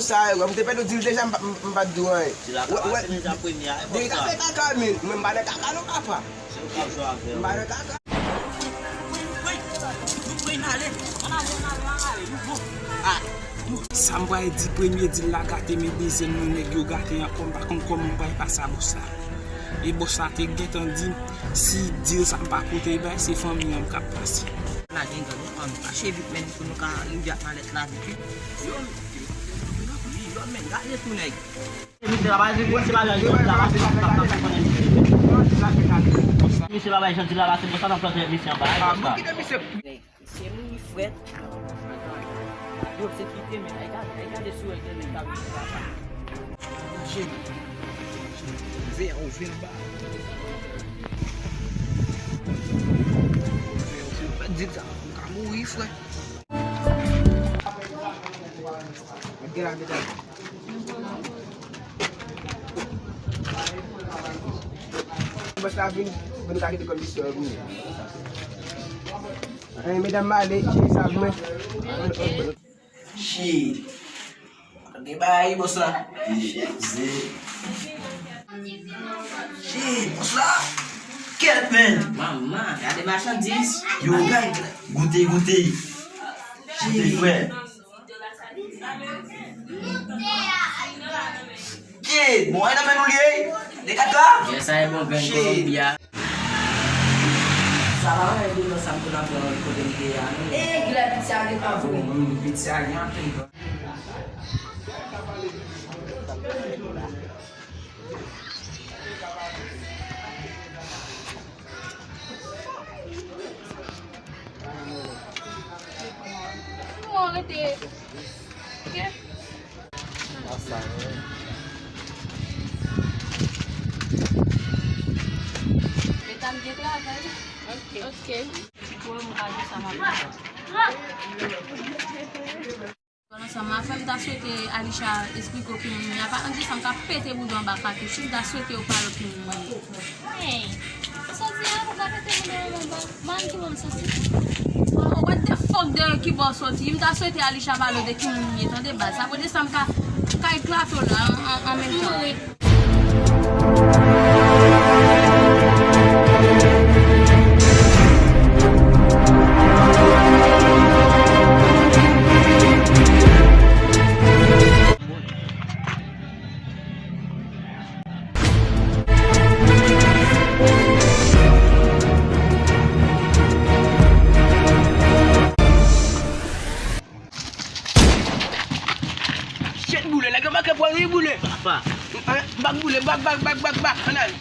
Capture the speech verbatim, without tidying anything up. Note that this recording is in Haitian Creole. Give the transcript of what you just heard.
Sa, e, m te pèdi w di l deja, m pa, m, m pa t di w anyen. Di la ka pase deja premye a, e. Depi ka fè kaka, men, mwen m pa nan kaka non, papa. Se ou k ap jwe avè m. M pa nan kaka. Sa m pral di premye di l la gate, men dezyèm nan nèg yo gate ankò, m pa konn kòman m pral pase a bòs la. E bòs la te gentan di m, si deal sa m pa pote bay, se fanmi an m k ap pase. La gen gad, nou pran nou kache vit, men pou nou ka rive ak malèt la vit, wi. Yo, yo, men gade tou nèg. Misye pa bay janti la, misye pa bay janti la, misye pa bay janti la, misye pa bay janti la, misye anba. Ah, bon, kite misye. Se mouri frèt. Yo, se kite men, ay gade, ay gade sou el gen men kap viv la. Jeni. Vè, ou vè anba. Ou vè, ou vè. Di sa, ou ka mouri, frè. Bòs la vin, vin ka kite kòm misye vini. Ay, medam, m ale, cheri, sa mwen. Shit. Gen bagay, bòs la. Shit, ze. Shit, bòs la. Kèt, men. Manman, gade machandiz. Yo, gade. Goute, goute. Goute, frè. Shit, bon, e nan men nou li ye. De kaka. Yes, sa e bon grenn Kolonbi a. Sa pa mwen de nan sa m konn ap pran kote m te ye a, non. E, gilè piti a gen tan vre. Piti a gen anpil. Bon, rete. Ok. Medam, gen travay. Ok. Ok. Ti kouran mwen ka jwe sa, m ap Pandan sa, m a fè m ta swete Alisha esplike w ki moun mwen ye. Apa, ann di sa, m ka pete bouda anba katouch. M ta swete yo pale w ki moun mwen ye. Hey, ou soti a, ou ka pete bouda w anba. Man ki moun soti. Oh, what the fuck de ki bò w soti? M ta swete Alisha pale w de ki moun m ye, tande baz. Apre de sa, m ka, ka eklate w la an, an, an menm tan. Shit, boule, nèg yo manke pran wi, boule. Papa. Bak boule, bak, bak, bak, bak, bak, ann al.